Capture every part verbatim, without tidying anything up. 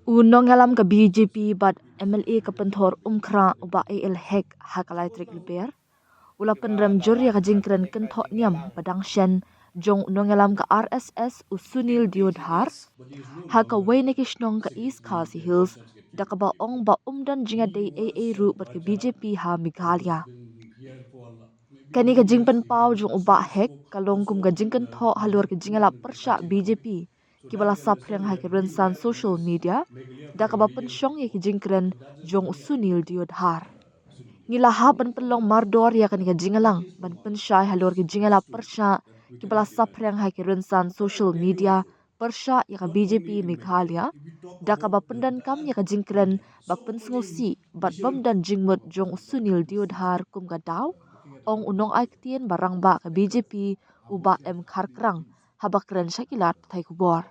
U nongïalam ka B J P bad M L A ka Pynthor Umkhrah u Bah A L Hek ha ka lai tarik Lber u la pynrem jur ïa ka jingkren kynthoh niam ba dang shen jong u nongïalam ka R S S u Sunil Deodhar ha kawei na ki shnong ka East Khasi Hills, da kaba ong ba um don jingïadei ei ei ruh bad ka B J P ha Meghalaya. Kane ka jingpynpaw jong u Bah Hek ka long kum ka jingkynthoh halor ka jingïalap pyrshah B J P kiba la saphriang ha ki rynsan social media, da kaba pynshong ïa ki jingkren jong u Sunil Deodhar. Ngi la hap ban pynlong mardor ïa kane ka jingïalang ban pynshai halor ki jingïalap pyrshah kiba la saphriang ha ki rynsan social media pyrshah ïa ka B J P Meghalaya, da kaba pyndonkam ïa ka jingkren ba pynsngewsih bad bym don jingmut jong u Sunil Deodhar kum ka daw, ong u nongai ktien ba rangbah ka B J P u Bah M Kharkrang haba kren sha ki lad pathai khubor.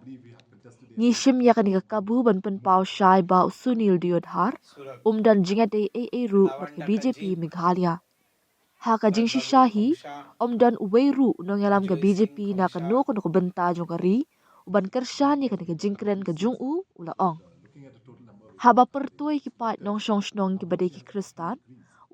Ngi shim ïa kane ka kabu ban pynpaw shai ba u Sunil Deodhar um don jingïadei ei ei ruh bad ka B J P Meghalaya. Ha ka jingshisha hi, um don uwei ruh u nongïalam ka B J P na kano kano ka bynta jong ka ri uban kyrshan ïa kane ka jingkren ka jong u, u la ong. Haba pyrthuh ïa ki paid nongshong shnong kiba dei ki Khristan,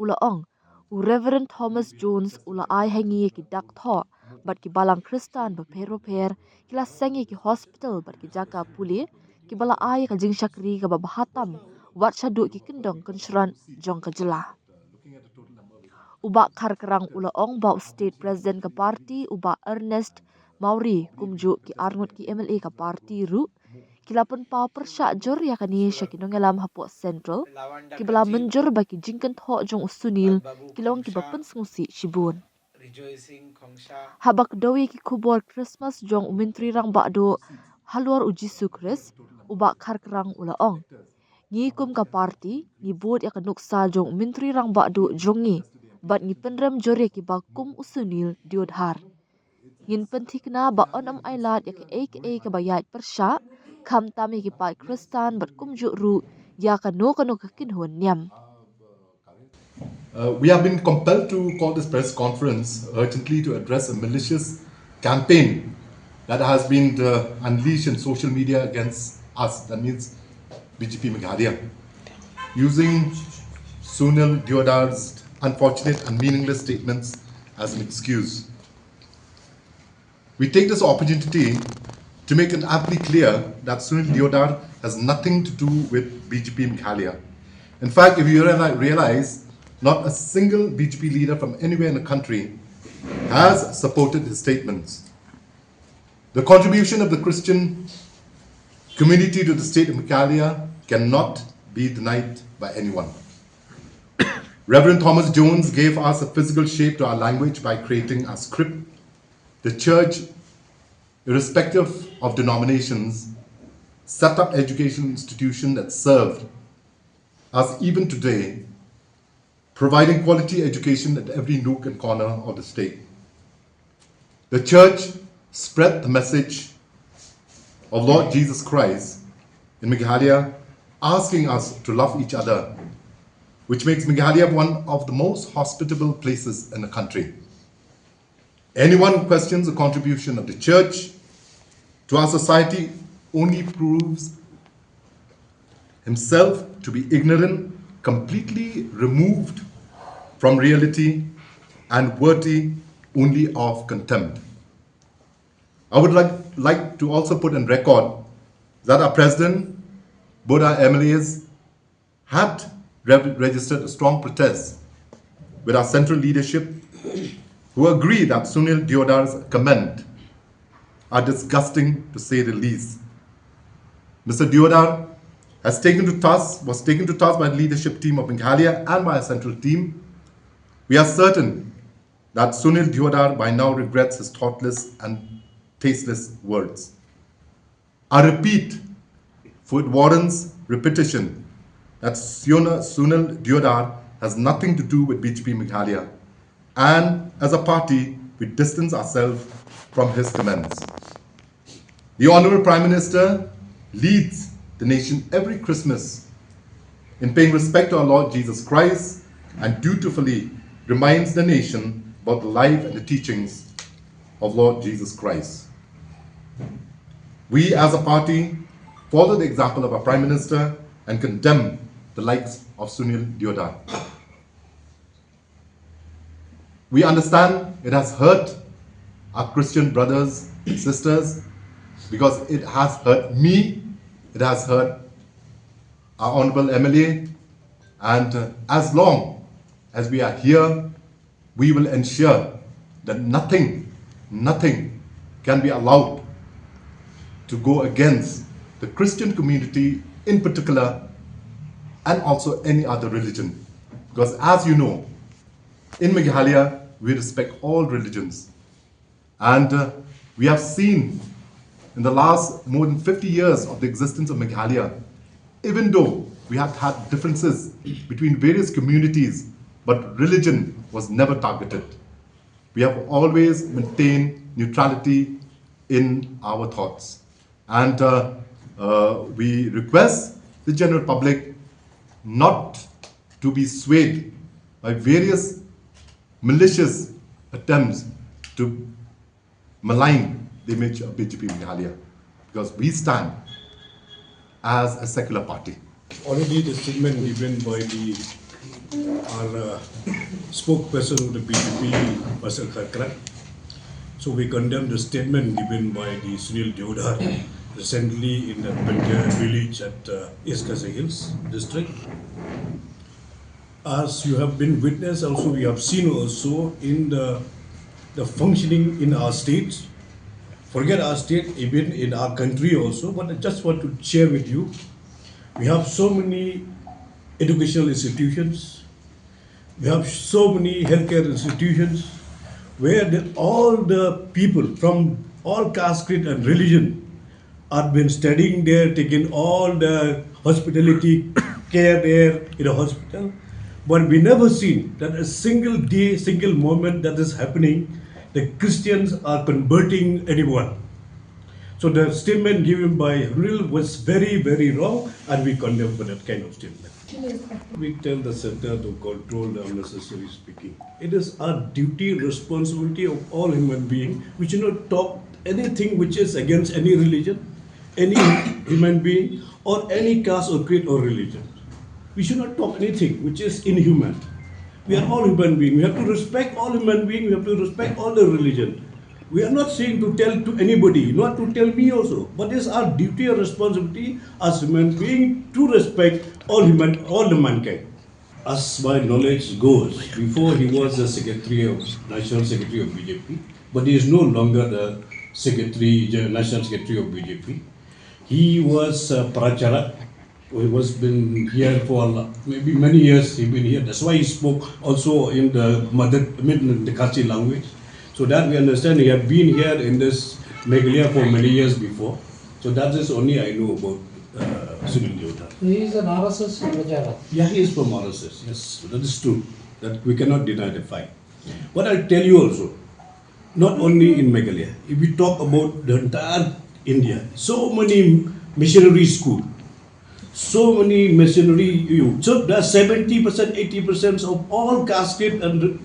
u la ong, u Reverend Thomas Jones u la ai ha ngi ïa ki dak thoh bad ki balang Khristan bapher bapher, ki la seng ïa ki hospital bad ki jaka pule kiba la ai ïa ka jingshakri kaba bha tam wat shaduh ki kyndong kynshrat jong ka jylla. U Bah Kharkrang u la ong ba u State President ka party u Bah Ernest Mawrie kumjuh ki arngut ki M L A ka party ruh ki la pynpaw pyrshah jur ïa kane sha ki nongïalam hapoh Central, kiba la mynjur ba ki jingkynthoh jong u Sunil ki long kiba pynsngewsih shibun. Haba kdew ïa ki khubor Christmas jong u Myntri Rangbah Duh halor u Jisu Khrist, u Bah Kharkrang u la ong, ngi kum ka party ngi bud ïa ka nuksa jong u Myntri Rangbah Duh jong ngi bad ngi pynrem jur ïa kiba kum u Sunil Deodhar. Ngin pynthikna ba yn ym ailad ïa kaei kaei kaba ïaid pyrshah, khamtam ïa ki paid Khristan bad kumjuh ruh ïa kano kano ka kynhun niam. Uh, we have been compelled to call this press conference urgently to address a malicious campaign that has been uh, unleashed in social media against us, that means B J P Meghalaya, using Sunil Deodar's unfortunate and meaningless statements as an excuse. We take this opportunity to make it amply clear that Sunil Deodar has nothing to do with B J P Meghalaya. In fact, if you reali- realize, not a single B J P leader from anywhere in the country has supported his statements. The contribution of the Christian community to the state of Meghalaya cannot be denied by anyone. Reverend Thomas Jones gave us a physical shape to our language by creating a script. The church, irrespective of denominations, set up education institution that served us even today, providing quality education at every nook and corner of the state. The church spread the message of Lord Jesus Christ in Meghalaya, asking us to love each other, which makes Meghalaya one of the most hospitable places in the country. Anyone who questions the contribution of the church to our society only proves himself to be ignorant, completely removed from reality, and worthy only of contempt. I would like, like to also put in record that our president, both our M L As, had re- registered a strong protest with our central leadership, who agree that Sunil Deodar's comment are disgusting, to say the least. Mister Deodar has taken to task, was taken to task by the leadership team of Meghalaya and by our central team. We are certain that Sunil Deodar by now regrets his thoughtless and tasteless words. I repeat, for it warrants repetition, that Sunil Deodar has nothing to do with B J P Meghalaya, and as a party, we distance ourselves from his comments. The Honorable Prime Minister leads the nation every Christmas in paying respect to our Lord Jesus Christ and dutifully reminds the nation about the life and the teachings of Lord Jesus Christ. We as a party Follow the example of our Prime Minister and condemn the likes of Sunil Deodhar. We understand it has hurt our Christian brothers and sisters, because it has hurt me, it has hurt our Honorable M L A, and uh, as long as we are here, we will ensure that nothing, nothing can be allowed to go against the Christian community in particular, and also any other religion. Because as you know, in Meghalaya, we respect all religions. And uh, we have seen in the last more than fifty years of the existence of Meghalaya, even though we have had differences between various communities, but religion was never targeted. We have always maintained neutrality in our thoughts. And uh, uh, we request the general public not to be swayed by various malicious attempts to malign the image of B J P Meghalaya, because we stand as a secular party. Already the statement given by the our uh, spokesperson of the B J P, Pastor Kharkrak. So we condemn the statement given by the Sunil Deodhar recently in the Panchayat village at uh, East Khasi Hills district. As you have been witness, also we have seen also in the the functioning in our state. Forget our state, even in our country also. But I just want to share with you, we have so many educational institutions, we have so many healthcare institutions where the, all the people from all caste, creed, and religion have been studying there, taking all the hospitality care there in a hospital. But we never seen that a single day, single moment that is happening, the Christians are converting anyone. So the statement given by Ril was very, very wrong, and we condemn for that kind of statement. We tell the center to control the unnecessary speaking. It is our duty, responsibility of all human being. We should not talk anything which is against any religion, any human being, or any caste or creed or religion. We should not talk anything which is inhuman. We are all human beings. We have to respect all human beings. We have to respect all the religion. We are not saying to tell to anybody, not to tell me also. But it's our duty or responsibility as human being to respect all human, all the mankind. As my knowledge goes, before he was the secretary of National Secretary of B J P, but he is no longer the secretary, the National Secretary of B J P. He was a Pracharya. He was been here for a lo- maybe many years. He been here. That's why he spoke also in the mother, I mean, the Khasi language, so that we understand he had been here in this Meghalaya for many years before. So that is only I know about uh, Sunil Deodhar. He is an R S S Pracharya. Yeah, he is from R S S. Yes, that is true. That we cannot deny the fact. But I'll tell you also, not only in Meghalaya, if we talk about the entire India, so many missionary school, so many missionary youth. So the seventy percent, eighty percent of all caste and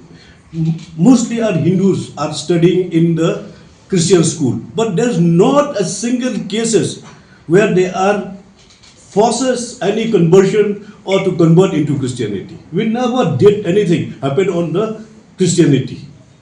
mostly are Hindus are studying in the Christian school. But there's not a single cases where they are forces any conversion or to convert into Christianity. We never did anything happen on the Christianity.